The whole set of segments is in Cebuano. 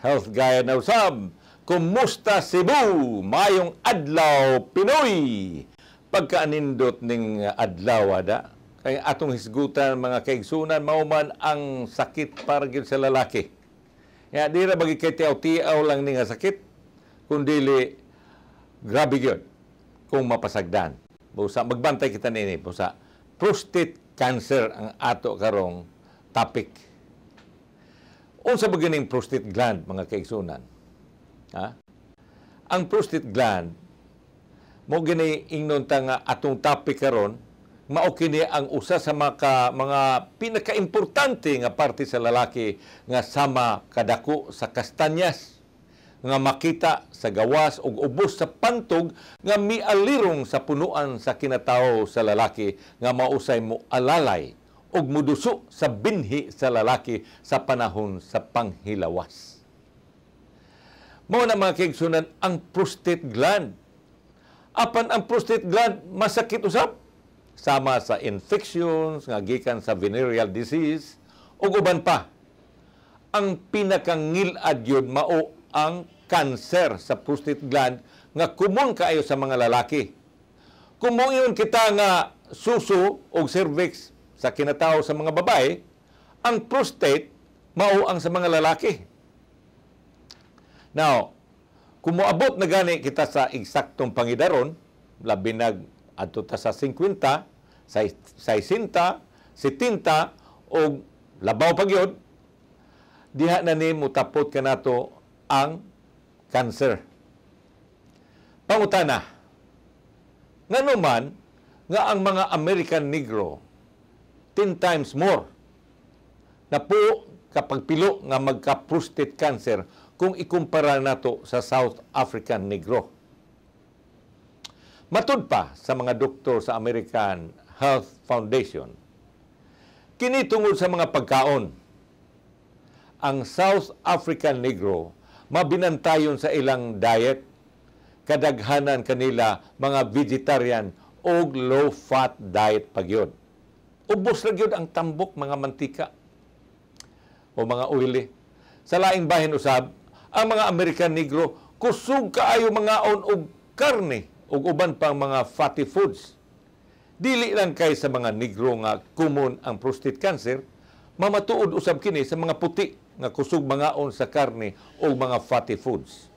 Health Guide na usab. Kumusta, Cebu? Mayong adlaw, Pinoy! Pagkaanindot ning adlaw ada, kay atong hisgutan, mga kaigsunan, mao man ang sakit para gyud sa lalaki. Ya di ra bagi kay tiaw-tiaw lang ni nga sakit, kundili grabe gyud kung mapasagdan. Busa magbantay kita nini, busa prostate cancer ang ato karong topic. Unsa ba ganing prostate gland, mga kaigsunan? Ha? Ang prostate gland mo gini ingnon ta nga atong topic karon, mao kini ang usa sa mga pinakaimportante nga parte sa lalaki nga sama kadako sa kastanyas nga makita sa gawas ug ubos sa pantog nga mialirong sa punuan sa kinatawo sa lalaki nga mausay mo alalay ug muduso sa binhi sa lalaki sa panahon sa panghilawas. Mao na, mga kaigsunan, ang prostate gland. Apan ang prostate gland masakit usab sama sa infections nga gikan sa venereal disease ug uban pa. Ang pinakangilad gyud mao ang cancer sa prostate gland nga common kaayo sa mga lalaki. Kung moingon kita nga suso o cervix sa kinatao sa mga babae, ang prostate mao ang sa mga lalaki. Now, kung moabot na gani kita sa eksaktong pangidaron, labi nag adto ta sa 50, 60, 70 o labaw pa gyud, diha na ni mutapot kanato ang cancer. Pangutana, ngano man nga ang mga American Negro 10 times more na po kapag pilo nga magka-prostate cancer kung ikumpara nato sa South African Negro? Matud pa sa mga doktor sa American Health Foundation, kini tungod sa mga pagkaon. Ang South African Negro mabinantayon sa ilang diet, kadaghanan kanila mga vegetarian o low-fat diet pagyod. Ubos ra gyud ang tambok mga mantika o mga oily. Sa laing bahin usab, ang mga American Negro kusog kaayo mangaon og karne ug uban pang mga fatty foods. Dili lang kay sa mga Negro nga common ang prostate cancer, mamatuod usab kini sa mga puti nga kusog mangaon sa karne o mga fatty foods.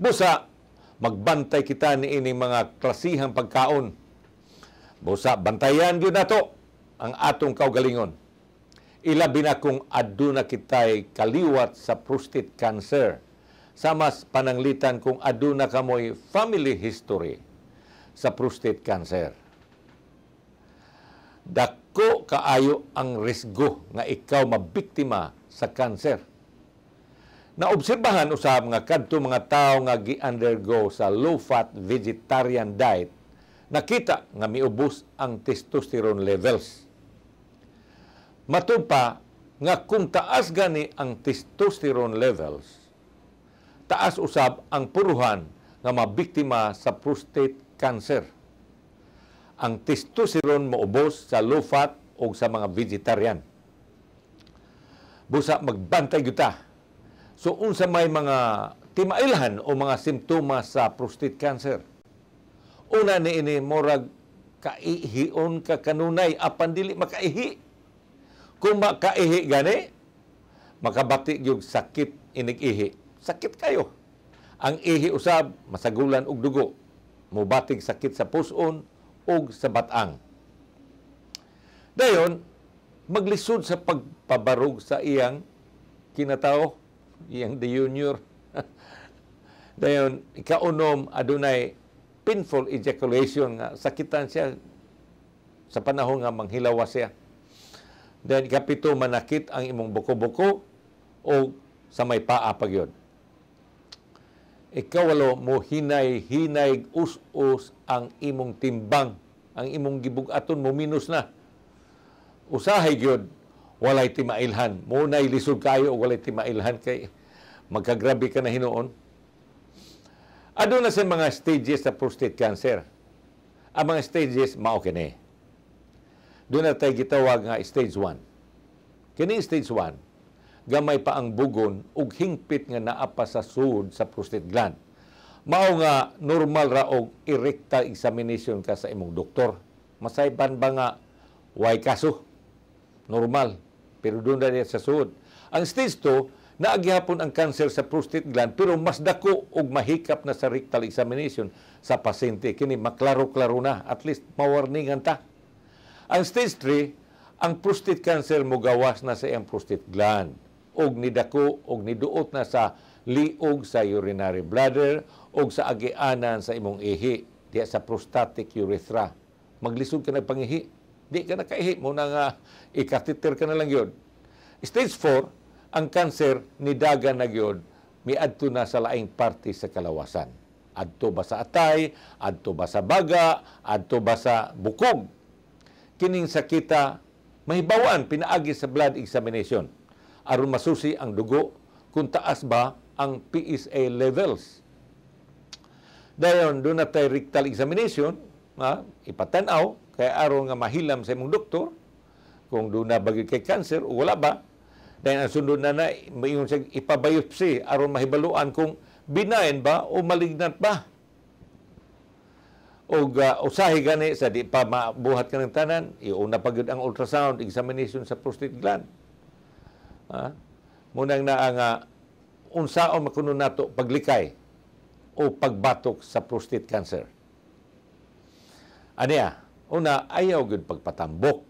Busa magbantay kita niini mga klasihang pagkaon. Busa bantayan gyud nato ang atong kaugalingon. Ilabi na kung aduna kitay kaliwat sa prostate cancer. Sa mas pananglitan kung aduna kamoy family history sa prostate cancer. Dako kaayo ang risgo nga ikaw mabiktima sa cancer. Naobserbahan usab nga kadto mga tawo nga gi-undergo sa low-fat vegetarian diet, nakita nga miubos ang testosterone levels. Matud pa nga kung taas gani ang testosterone levels, taas usab ang puruhan nga mabiktima sa prostate cancer. Ang testosterone moubos sa low fat o sa mga vegetarian. Busa magbantay gyud ta. So unsa may mga timailhan o mga simptomas sa prostate cancer? Una niini, murag kaihion ka kanunay apan dili makaihi. Kung makaihi gani, makabati gyud sakit inig-ihi. Sakit kayo. Ang ihi usab masagulan og dugo. Mubatig sakit sa puson ug sa batang. Dayon, maglisod sa pagpabarog sa iyang kinatao, iyang the junior. Dayon, ikaunom, adunay painful ejaculation nga sakitan siya sa panahon nga manghilawas siya. Then ikapito, manakit ang imong buko-buko o sa may paa pagyod. Ikawalo, mo hinay-hinay us-us ang imong timbang, ang imong gibug-aton mo minus na. Usahay gyud walay timailhan. Mo nay lisod kayo og walay timailhan kay magkagrabe ka na hinuon. Aduna sa mga stages sa prostate cancer. Ang mga stages mao kini. Duna tay gitawag nga stage 1. Kini stage 1, gamay pa ang bugon ug hingpit nga naa pa sa suod sa prostate gland. Mao nga normal ra og i-rectal examination ka sa imong doktor. Masaypan ba nga way kaso? Normal. Pero doon na sa suod. Ang stage 2, naa gihapon ang cancer sa prostate gland pero mas dako og mahikap na sa rectal examination sa pasyente. Kini maklaro-klaro na, at least mawarningan ta. Ang stage 3, ang prostate cancer mogawas na sa iyang prostate gland og nidako og niduot na sa liog sa urinary bladder og sa agianan sa imong ihi diya sa prostatic urethra. Maglisod ka nagpangihi. Di ka nakaihi mo na nga i-catheter ka na lang yun. Stage 4, ang cancer nidagan na gyud, miadto na sa laing parte sa kalawasan. Adto ba sa atay, adto ba sa baga, adto ba sa bukog. Kining sakita mahibawan pinaagi sa blood examination aron masusi ang dugo kung taas ba ang PSA levels. Dayon doon na tay rectal examination, ha, ipatan-aw kay aron nga mahilam sa imong doktor kung doon na bagay kay cancer o wala ba. Dayon ang sunod na na mayon siya ipabiopsy aron mahibaluan kung benign ba o malignant ba. Og usahay gani sa di pa mabuhat ka ng tanan, iuna pa gyud ang ultrasound examination sa prostate gland. Ha? Munang naa nga unsaon makuno nato paglikay o pagbatok sa prostate cancer. Aniya, una, ayaw gyud pagpatambok.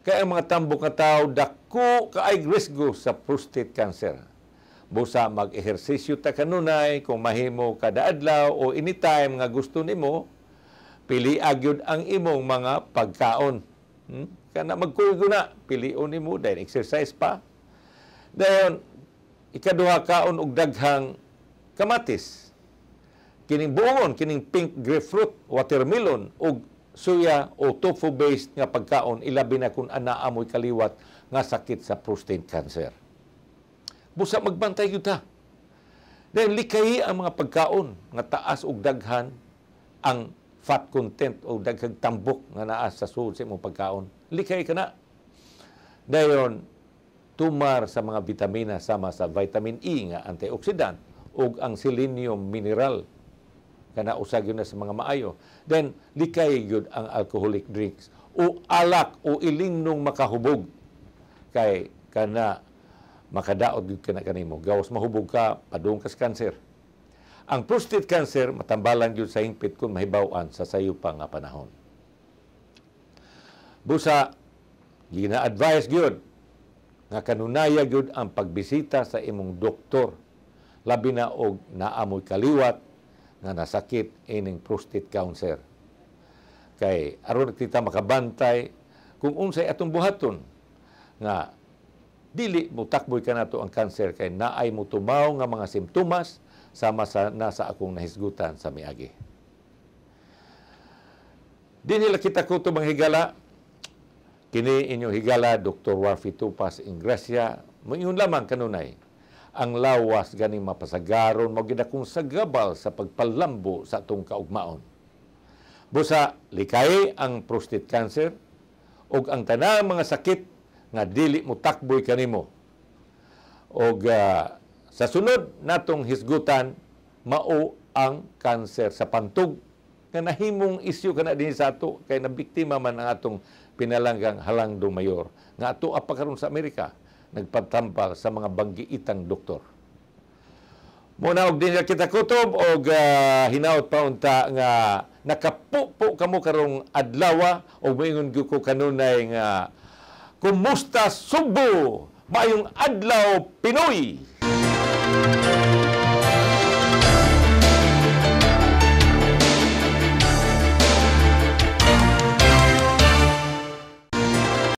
Kaya ang mga tambok nga tao dako kaay risgo sa prostate cancer. Busa mag-ehersisyo ta kanunay kung mahimo kada adlaw o anytime nga gusto nimo, pili gyud ang imong mga pagkaon. Kana magkuyog na, pilion nimo dahil exercise pa. Dayon ikaduha, kaon og daghang kamatis. Kining buongon, kining pink grapefruit, watermelon ug soya o tofu based nga pagkaon, ilabi na kung anaa mo'y kaliwat nga sakit sa prostate cancer. Busa magbantay gyud ta. Then likay ang mga pagkaon nga taas og daghan ang fat content o daghang tambok nga naa sa sulod sa imong pagkaon. Likay ka na. Dayon tumar sa mga bitamina sama sa vitamin E nga antioxidant ug ang selenium mineral, kana usa gyud na sa mga maayo. Then likay gyud ang alcoholic drinks o alak o ilingnong makahubog kay kana makadaot gyud kana kanimo. Gawas mahubog ka, padung ka sa cancer. Ang prostate cancer matambalan gyud sa hingpit kung mahibaw-an sa sayo pa nga panahon. Busa gina-advise gyud nga kanunaya gyud ang pagbisita sa imong doktor, labi na og naa moy kaliwat nga nasakit ining prostate cancer. Kay aron kita makabantay kung unsay atong buhaton nga dili mutakboy kanato ang cancer kay naay motumaw nga mga simptomas sama sa nasa akong nahisgutan sa miagi. Di nila kita kuto, mga higala. Kini inyong higala, Dr. Warfi Tupas Ingracia, moingon lamang kanunay. Ang lawas ganing mapasagaron mao gid akong sagabal sa pagpalambo sa atong kaugmaon. Busa likay ang prostate cancer ug ang tanang mga sakit nga dili mo takboy kanimo. Og sa sunod natong hisgutan mao ang cancer sa pantog nga nahimong isyu kana dinhi sa ato kay nabiktima man ang atong pinalanggang halangdong mayor nga ato pa karon sa Amerika nagpatampal sa mga banggiitang doktor. Muna og dinhi kita kutob og hinaot pa unta nga nakapupo kamo karong adlaw og moingon gyud ko kanunay nga kumusta Sugbo, maayong adlaw, Pinoy.